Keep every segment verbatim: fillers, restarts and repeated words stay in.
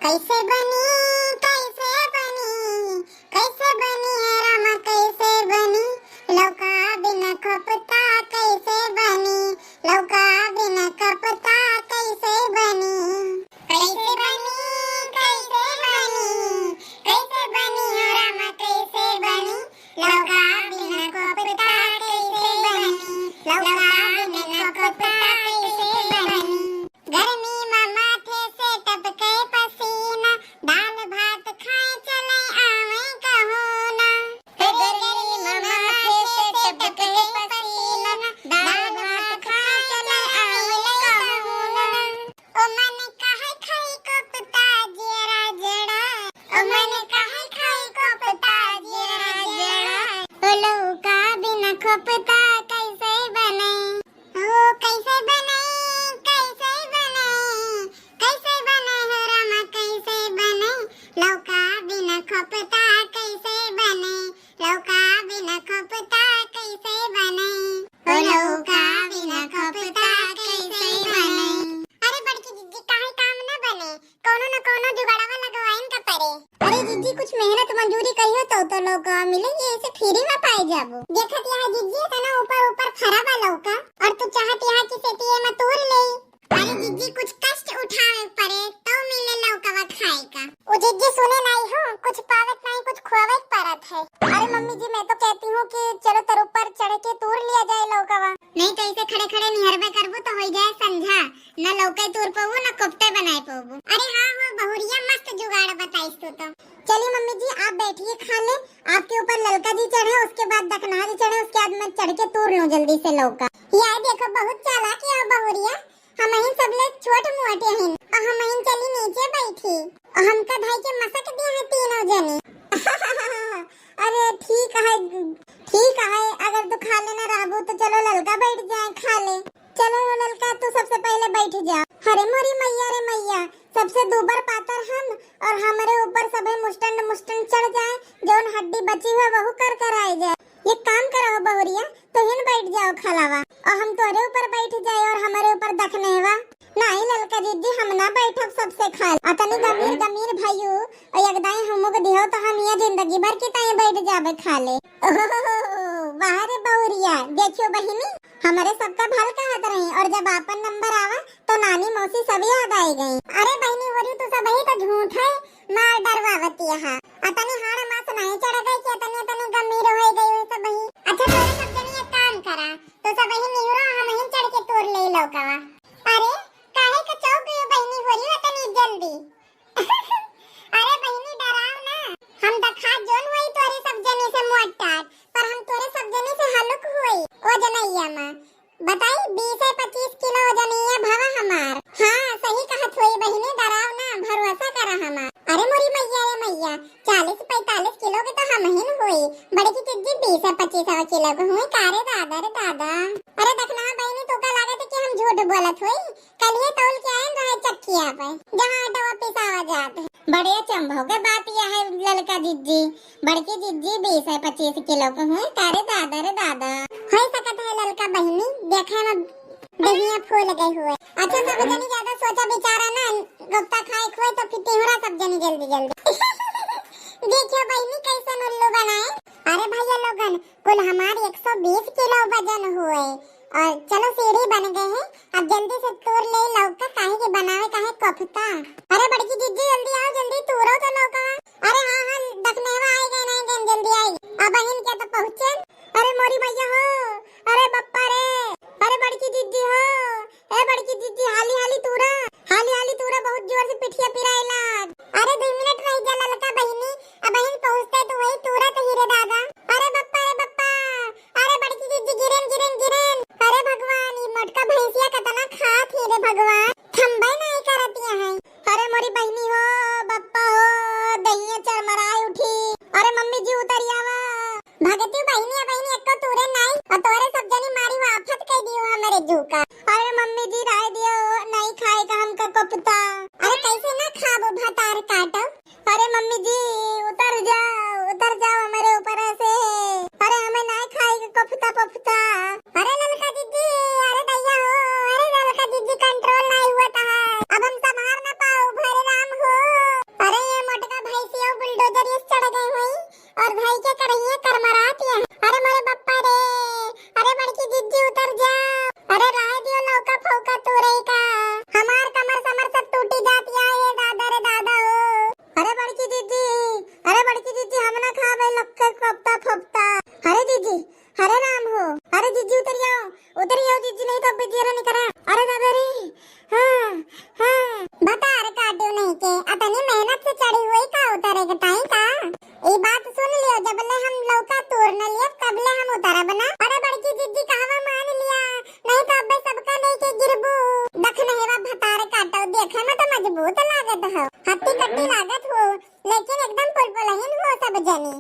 कैसे बनी, कैसे बनी, कैसे बनी है रामा, कैसे बनी? लौका बिन खोपता कैसे बनी? लौका बिन खोपता कैसे बनी? कैसे बनी, कैसे बनी, कैसे बनी है रामा, कैसे बनी? लौका बिन खोपता कैसे बनी? लौका बिन खोपता कैसे बनी? गर्मी मा माथे से टपके पसीना, दाल भात खाए चले आवे कहूँ ना। अरे गर्मी मा माथे से टपके पसीना, दाल भात खाए चले आवे कहूँ ना। ओ मन कहे खाई कोफ्ता जियरा जड़ा, ओ मन कहे खाई कोफ्ता जियरा जड़ा। ओ लौका बिन खोपता कैसे बने? ओ कैसे बने, कैसे बने, कैसे बने हो रामा, कैसे बने? लौका बिन खोपता कैसे बने? लौका बिन खोपता कैसे बने? ओ लौका बिन खोपता कैसे बने? अरे बड़की जिज्जी, काहे काम न बने? कौनो न कौनो जुगाड़वा लगवाइन का पड़े। अरे जिज्जी, कुछ मेहनत मजूरी करियो तो, तो लौका मिले, ये ऐसे फ्री में पाए जाबो। देखत यहाँ जिज्जी, इतना ऊपर ऊपर फरा बा लौका, और तू चाहत यहाँ कि सेती एमा तोड़ ले। अरे जिज्जी, कुछ कष्ट उठावे पड़े तो मिले लौकवा खाए का। ओ जिज्जी सुने नाई हो, कुछ पावत नाई, कुछ खुआवे के पड़त है। अरे मम्मी जी, मैं तो कहती हूँ कि चलो तर ऊपर चढ़ के तोड़ लिया जाए लौकवा। नहीं तो ऐसे खड़े खड़े निहरबे करबू तो हो जाए संझा, न लौके तोड़ पाबू न कोफ्ते बनाए पाबू। अरे हाँ हो बहुरिया, मस्त जुगाड़ बताइस तू तो। चलिए मम्मी जी, आप बैठिए खा ले, आपके ऊपर ललका जी चढ़े, उसके बाद दखनहा जी चढ़े, उसके बाद मैं चढ़ के तोड़ लूँ जल्दी से लौका। यार देखो बहुत चालाक है बहुरिया, हमहिन सबले छोट मोट हइन, और हमहिन चली नीचे बैठी, और हमका धई के मसक दिया है तीनों जनी। अरे ठीक है, ठीक है, अगर तू खा लेना रहबू तो चलो ललका बैठ जाए, खा ले। चलो ललका, तू सबसे पहले बैठ जा। अरे मोरी मैया रे मैया, सबसे दूबर पातर हम, और हमरे ऊपर सभे मुस्टंड मुस्टंड चढ़ जाए, जौन हड्डी बची हुआ वहू कर कर आए जाए। एक काम करो बहुरिया, तुहिन बैठ जाओ खलावा, और हम तोहरे ऊपर बैठ जाए और हमरे ऊपर दखनेवा। नाहीं ललका जिज्जी, हम ना बैठब सबसे खाल। अतनी गमीर गमीर भइयू, और एक दाई हमू के दिहो तो हम ये जिंदगी भर की ताई बैठ जाबे खाले। ओहो, वाह रे बहुरिया, देखियो बहिनी, हमरे सबका भल कहत रही, और जब आपन नंबर आवा तो नानी मौसी सब याद आए गई। अरे बहिनी होरी, तू सब ही तो झूठ है, मार डरवावती है। अतनी हाड़ मास नहीं चढ़ गई कि अतनी अतनी गंभीर हो गई हो सब ही। अच्छा तोरे सब जनी एक काम करा, तो सब ही निहुरो, हम ही चढ़ के तोड़ ले लौकवा। अरे काहे का चौक गयो बहिनी होरी अतनी जल्दी? अरे बहिनी डराव ना, हम दखा जोन हुई तोरे सब जनी से मोट टाट, पर हम तोरे सब जनी से हलुक हुई ओ जनैया में। बताई, बीस है पच्चीस किलो वजनिया भवा हमार। हाँ, सही कहत होई बहिनी, डराव ना, भरोसा करा हमार। अरे मोरी मैया रे मैया, चालीस पैंतालीस किलो के तो हमहिन होई, बड़की जिज्जी बीस है पच्चीस किलो के हुई का रे दादा रे दादा। अरे दखना बहिनी, तोका लागत है कि हम झूठ बोलत होई? कलिए तौल के आयल रहे चक्किया पे, जहाँ आटवा पिसावा जात है। बड़े अचंभव के बात यह है ललका जिज्जी, बड़की जिज्जी बीस है पच्चीस किलो के हुई का रे दादा रे दादा। हो सकत है ललका बहिनी, देखे में दहिया फूल गए हुए। अच्छा सब जनी ज्यादा सोचा विचारा ना, गुप्ता खाए खुए तो फिर तिहुरा सब जनी जल्दी जल्दी। देखियो बहिनी कैसन उल्लू बनाए। अरे भैया लोगन, कुल हमार एक सौ बीस किलो वजन हुए और चलो सीढ़ी बन गए हैं। अब जल्दी से तोड़ ले लौका, काहे के बनावे काहे कोफ्ता। अरे बड़की जिज्जी जल्दी आओ, जल्दी तोड़ो तो लौका। अरे हाँ हाँ, दखनेवा आए गए नहीं गए, जल्दी आए। अब बहिन क्या तो पहुँचे। अरे मोरी मैया हो, अरे बप्पा रे, अरे बड़की जिज्जी हो, ए बड़की जिज्जी हाली हाली तूरा, हाली हाली तूरा, बहुत जोर से पिठिया पिराए लाग। अरे दो मिनट रह जा ललका बहिनी, अब बहिन पहुँचते तो वही तूरा तो हीरे दादा। अरे बप्पा रे बप्पा, अरे बड़की जिज्जी गिरेन गिरेन गिरेन। अरे भगवान, ई मोटका भैंसिया कितना खात ही रे भगवान, थम्बे नहीं करतिया है। अरे मोरी बहिनी हो, बप्पा हो, दहिया चरमराए उठी। अरे मम्मी जी उतरी आवा। भगती बहिनी, बहिनी एक्को तूरे नाई, और तोरे सब जनी मारी वो आफत कह दियो हमरे जू का। अरे मम्मी जी राय दियो, नहीं खाए का हमका कोफ्ता। अरे कैसे ना खाबो भतार काटो। अरे मम्मी जी उतर जाओ, उतर जाओ हमारे ऊपर से। अरे हमें नहीं खाए का कोफ्ता पोफ्ता। अरे ललका दीदी, अरे दैया हो, अरे ललका दीदी कंट्रोल नहीं हुआ था, अब हम संभार ना पाओ, भरे राम हो। करइए करमरात ये। अरे मोरे बप्पा रे, अरे बड़की जिज्जी उतर जाओ। अरे रहे दियो लौका फौका तोरे का, हमार कमर समर सब टूटी जात या, ए दादा रे दादा हो। अरे बड़की जिज्जी, अरे बड़की जिज्जी, हम ना खाबे लौका के कोफ्ता फोफ्ता। अरे जिज्जी, अरे राम हो, अरे जिज्जी उतर जाओ, उतर जाओ जिज्जी, नहीं तो अब जेरा नहीं करा। अरे दादा रे, हाँ, हाँ। भतार काटो नहीं के, अतनी मेहनत से चढ़ी हुई का उतरे के ताई का? ई बात सुन लियो, जबले हम लौका तोर न लियो, तबले हम उतरब ना। अरे बड़की जिज्जी कहवा मान लिया, नहीं तो अबे सबका नहीं के गिरबू। दखनहेवा भतार काटो, देखे में तो मजबूत लागत हो, हट्टी कट्टी लागत हो, लेकिन एकदम पुलपुलहिन हो सब जनी।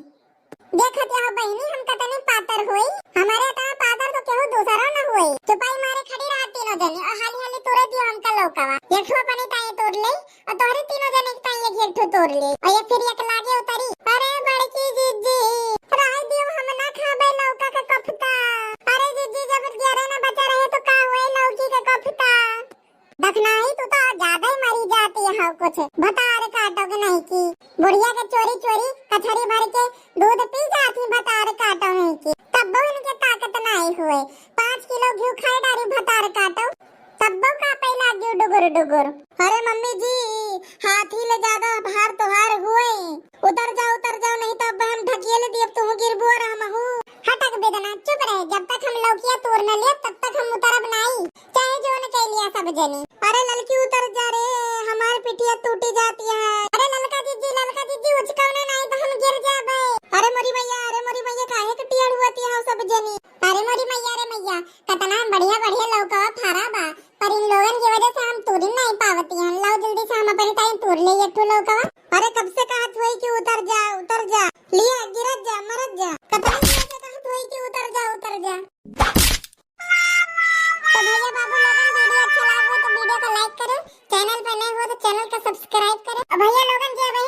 देखत हौ बहिनी, हम कतनी पातर होई, हमरे इतना पातर तो केहू दूसरा न होई। चुपाई मारे खड़ी रहा तीनों जनी और हाली हाली तोरे दियो हमका लौकावा। एक ठो अपनी ताई तोर ले और तोहरे तीनों जने के ताई एक, एक ठो तोर ले और ये फिर एक लागे उतरी। अरे बड़की जिज्जी, रहे दियो, हम ना खाबे लौका के कोफ्ता। अरे जिज्जी, जब जरे न बचा रहे तो का होए लौकी के कोफ्ता? दखनाही, तू तो ज्यादा ही मरी जाती है कुछ। भतार काटो के नहीं की, बुढ़िया के चोरी चोरी कछरी भर के दूध पी जाती, भतार काटो नहीं की, तब वो इनके ताकत नहीं हुए। पाँच किलो घी खाए डारी भतार काटो, तब वो का पहला घी डुगुर डुगुर। अरे मम्मी जी, हाथी ले ज्यादा भार तोहार हुए। उतर जाओ, उतर जाओ, नहीं तो अब हम ढकेल दियब, तुहू गिरबू और हमहू। हटक बेदना, चुप रहे, जब तक हम लौकिया तोर न लेब, तब तक हम उतरब नाई, चाहे जोन कइ लिया सब जनी। अरे ललकी उतर जा रे, हमार पिठिया टूटी जाती है। अरे ललका जिज्जी, ललका जिज्जी, उचकवना नाई तो हम गिर जाबे। अरे मोरी मैया, अरे मोरी मैया, काहे के टियाड़ हुआ तिया हो सब जनी? अरे मोरी मैया, रे मैया, कतना बढ़िया बढ़िया लौकवा फरा बा, पर इन लोगन की वजह से हम तूरी नहीं पावती हैं। लाओ जल्दी से हम अपनी ताई तूर ले एक ठो लौकवा। अरे कब से कहत हुई कि उतर जा, उतर जा, लिया गिरत जा, मरत जा। कतनी देर से कहत हुई कि उतर जा, उतर जा। तो भैया बाबू लोगन, वीडियो अच्छा लागो तो वीडियो को लाइक करो, चैनल पे नए हो तो चैनल को सब्सक्राइब करो। और भैया लोगन जे अभी